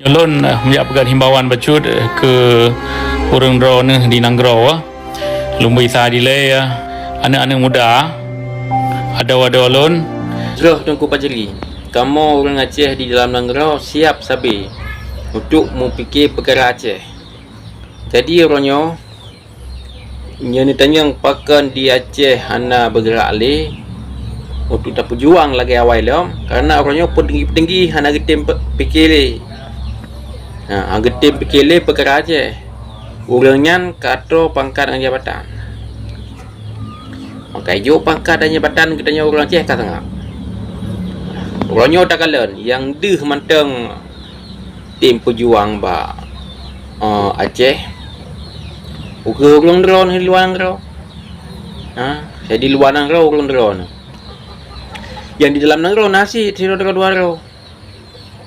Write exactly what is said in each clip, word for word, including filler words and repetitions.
Ulôn, eh, meujak peugah himbauan bacut, eh, keu ureuëng droeneuh di nanggroe, eh. Lôn bri sa dilée, eh, aneuëk-aneuëk muda, adoe-adoe lôn. Jroh Teungku Fajri, kamoe ureuëng Aceh di dalam nanggroe siab sabe untuk meupike peukara Aceh. Jadi uroe nyoe, nyoe neutanyong pakon di Aceh hana beugeurak lé untuk tapeujuang lagée awai lom, kareuna uroe nyoe peutinggi-peutinggi hana geutem pe-, pike lé. Ha, hana geutem pike lé peukara Aceh. Ureuëng nyan ka troh pangkat ngon jabatan. Maka ijok pangkat dan jabatan geutanyoe ureuëng Aceh ka seungab. Uroe nyoe takalon nyang deuh mantong tem peujuang bak, eh, Aceh, ukeue ureuëng droeneuh di luwa nanggroe. Ha, jadi luwa nanggroe ureuëng droeneuh. Nyang di dalam nanggroe na cit sidroe-droe dua droe.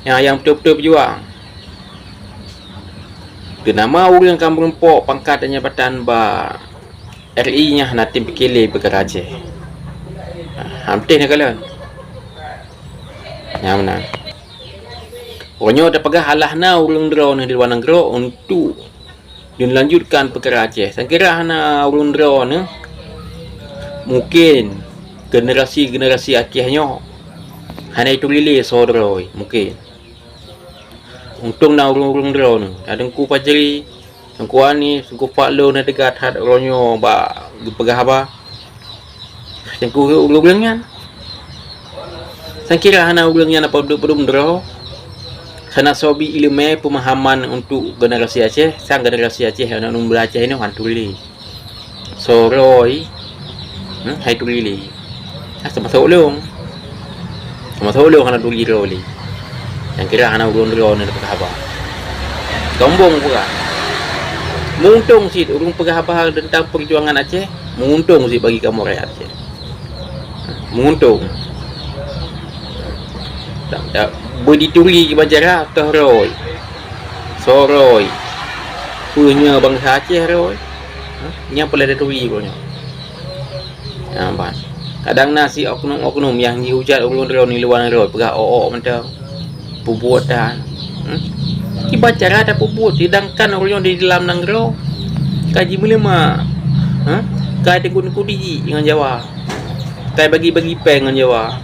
Nyang, nyang beutôi-beutôi peujuang. Teunama ureuëng ka meurumpok pangkat dan jabatan bak R I nyan hana tem pike lé peukara Aceh. Ha, meunteh neukalon. Nyang meunan. Uroe nyoe tapeugah alah na ureuëng droeneuh di luwa nanggroe untuk neulanjutkan peukara Aceh. Sangkira hana ureuëng droeneuh, mungkin generasi-generasi Aceh nyoe hana ituri lé soe droe, mungkin. Untông na ureuëng-ureuëng droeneuh, na Teungku Fajri, Teungku Anis, Teungku Pak Lôn na teuga that uroe nyoe bak geupeugah haba. Teungku ureuëng-ureuëng nyan. Sangkira hana ureuëng nyan padum-padum droe, hana soe bi iéleumé peumahaman untuk generasi Aceh, sang generasi Aceh, aneuk muda Aceh nyoe han turi lé. Soe droe, hmm, han turi lé. Ah, teumasok ulôn. Teumasok ulôn hana turi droe lé. Nyang kira hana ureuëng droe neupeugah haba. Sombong peugah. Meuuntông cit ureuëng peugah haba teuntang peujuangan Aceh, meuuntông cit bagi kamoe rakyat Aceh. Meuuntông. Tak, tak, beudituri kiban cara toh droe. Soe droe. Peue nyoe bansa Aceh droe. Ha? Nyang peureulée taturi uroe nyoe. Ha, ban. Kadang na si oknum-oknum nyang jihujat ureuëng droe di luwa nanggroe, peugah ôk-ôk mantong. Peubuet that. Hmm? Kiban cara tapeubuet, sedangkan ureuëng nyoe di dalam nanggroe ka jimeuleumah. Ha? Ka teungku-teungku dijik ngon Jawa. Ka bagi-bagi péng ngon Jawa.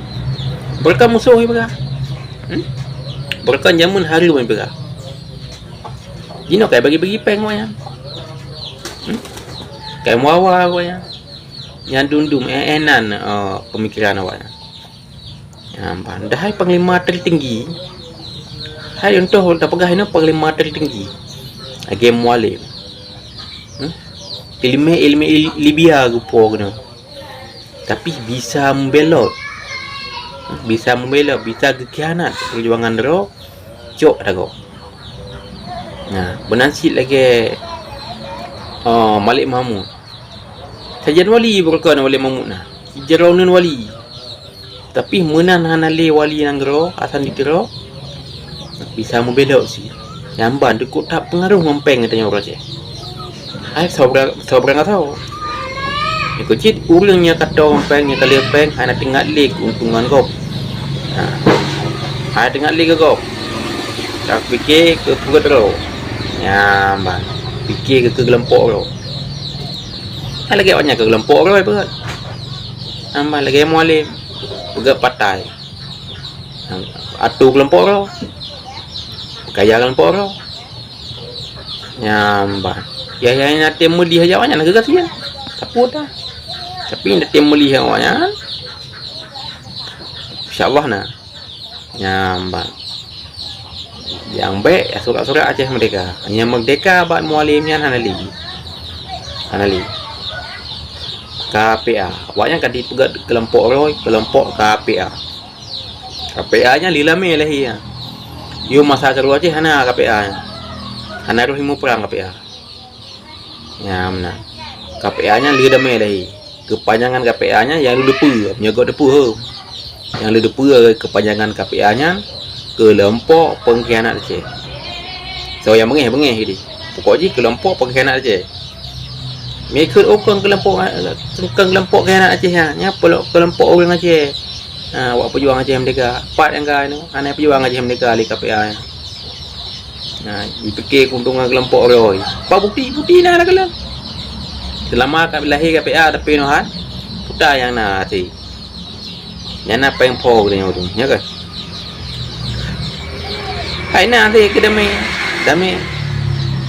Beureukan musoh ipeugah. Hmm? Beureukan jameun hareuem ipeugah. Jinoe ka bagi-bagi péng awaknyan. Hmm? Ka meuawa awaknyan. Nyan dum-dum, eh, eh, nan, eh, peumikiran awaknyan. Nyan ban. Padahai panglima tertinggi, hai contoh tapeugah inoe panglima tertinggi, lagée Mualem. Hmm? Iéleumé-iéleumé Libya geupo keunoe. Tapi bisa meubelot. Hmm? Bisa meubelot, bisa geukhianat peujuangan droe, cok ata gob. Nah, meunan cit lagée, oh, Malik Mahmud. Sajan wali beureukan Malik Mahmud na. Sidroe uneuen wali. Tapi meunan hana lé wali nanggroe, asan dikeue, bisa meubelot cit. Nyan ban deuh kok that peungaroh ngon péng geutanyoe ureuëng Aceh. Hai, sobra-, sobra ngon soe. Nyoe cit ureuëng nyang ka toe ngon péng, nyang ka lheueh péng, hana teuingat lé keuntungan gob. Ha. Hana teuingat lé keu gob. Tapike keu peuet droe. Nyan ban. Pike keu, keu keulompok droe. Kan lagée awaknyan keu keulompok droe peuet. Nyan ban lagée Mualem. Peugét patai. Atu keulompok droe. Kaya keulompok droe. Nyan ban. Ya, ya, na tem meulih aja awaknyan, na geugaséh. Takot dah. Tapi na tem meulih awaknyan. Insya Allah na. Nyan ban. Nyang bék, ya, surat-surat Aceh Merdeka. Nyang merdeka bak Mualem nyan hana lé. Hana lé. K P A. Awaknyan ka dipeugét keulompok droe, keulompok K P A. K P A nyan lé lamé lahé. Yôh masa keureuh Aceh hana K P A nyan. Hana roh muprang K P A. Nyan meunan. K P A nyan lé damé lahé. Keupanjangan K P A nyan nyang lé deue peue, meunyoe gob deue peue, ho. Nyang lé deue peue keupanjangan K P A nyan, keulompok peungkhianat Aceh. Soe nyang beungéh, beungéh jih. Pokok jih keulompok peungkhianat Aceh. Meukeue ukon keulompok, kon keulompok khianat Aceh nyan, nyan keulompok ureuëng Aceh. Ha, awak peujuang Aceh Merdeka. Pat nyang ka anu, hana peujuang Aceh Merdeka lé K P A nyan. Nah, jipike keuntungan keulompok roh. Bak bukti-bukti na dah kalon. Seulama ka lahé K P A tapi Nuhan, peue nyang na até. Nyan na péng pho geutanyoe tu, nya kan? Hai na até keu damé, damé.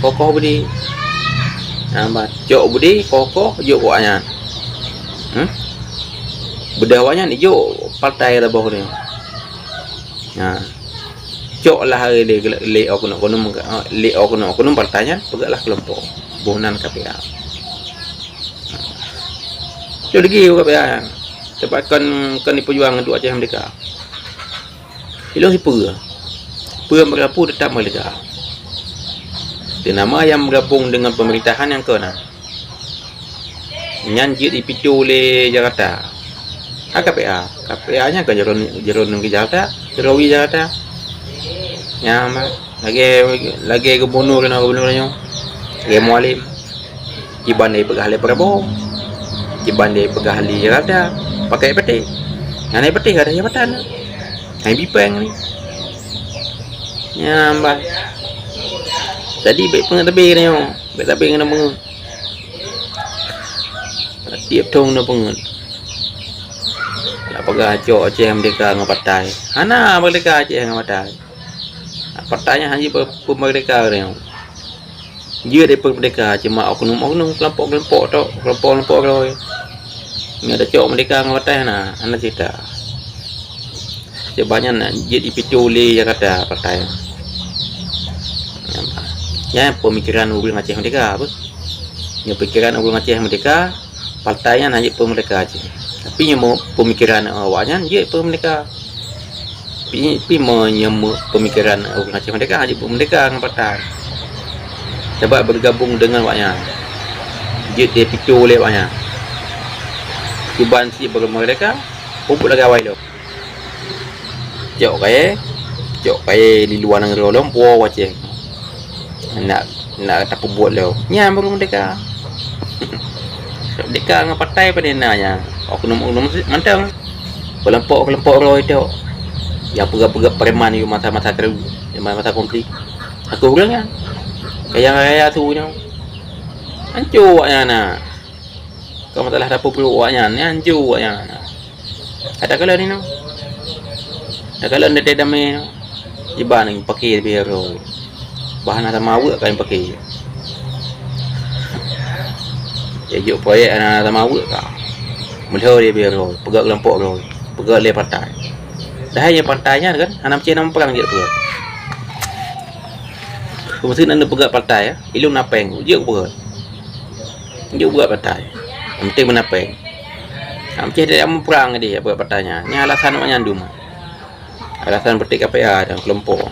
Kokoh beudé. Nah, bah, cok beudé, kokoh, jok awaknyan. Hmm? Beudé awaknyan, jok partai laboh geutanyoe. Nah. Cok lah lé, lé oknum-oknum, lé oknum-oknum partai nyan, peugah lah keulompok. Boh nan K P A. Cok lagi K P A. Teumpat kon, kon dipeujuang untuk Aceh Merdeka. Ilong sipeue? Peue meurapu tetap merdeka. Di nama yang bergabung dengan pemerintahan yang kena. Nyan jeuet jipito lé Jakarta. Ha K P A. K P A nyan kan jaroe, jaroe nanggroe Jakarta, jaroe Jakarta. Nyan bah, lagèe, lagèe gubernur nyoe, gubernur nyoe. Lagèe Mualem. Kiban dia peugah lé Prabowo. Kiban dia peugah lé Jakarta. Pakai peti. Nyan peti ada jabatan. Hai bipeng ni. Nyan bah. Jadi bèk peungeut tabé nyoe. Bèk tabé ngon peungeut. Tiep thôn na peungeut. Nak peugah cok Aceh Merdeka ngon partai. Hana merdeka Aceh ngon partai. Partai nyan hana jeuet peumeurdeka ureueng. Jeuet peumeurdeka cuma oknum-oknum, keulompok-keulompok tok, keulompok-keulompok roh. Nyoe tacok meurdeka ngon partai hana, hana cerita. Sebab nyan jeuet jipito lé Jakarta partai. Nyan pemikiran ureueng Aceh Merdeka apa? Nyan pikiran ureueng Aceh Merdeka, partai nyan hana jeuet peumeurdeka Aceh. Tapi nyoe pemikiran awaknyan jeuet peumeurdeka. Pi, pi meunyoe pemikiran ureueng Aceh Merdeka hana jeuet peumeurdeka ngon partai. Sebab bergabung dengan awaknyan. Jeuet jipito lé awaknyan. Kiban cit baru meurdeka, pupuk lagèe awai lom. Cok kayèe, cok kayèe di luwa nanggroe lom, puwoe u Aceh. Nak, nak tapeubuet lom. Nyan baru meurdeka. Meurdeka ngon partai padahai na nyan. Oknum-oknum mantong. Keulompok-keulompok roh itu. Nyang peugah-peugah preman di masa-masa keureubeuen, di masa konflik. Aku ureueng nyan. Kaya raya su nyoe. Hancô awaknyan na. Kon masalah dapur pruet awaknyan, nyan hancô awaknyan na. Ada kala ni no. Ada kala ndai damé no. Iban paké biro. Bah na sama aweuek kan paké. Ya juk proyek na sama aweuek ka. Meulhö di biro, peugah kelompok biro, peugah lé partai. Dah ya partai nyan kan, hana meucen nama perang jeuet peugah. Meusti na peugah partai ya, ilung na péng, jeuet peugah. Jeuet peugah partai. Yang penting meunan péng. Hana meucen nama perang di peugah partai nyan. Nyan alasan awaknyan dum. Alasan beutôi K P A dan kelompok.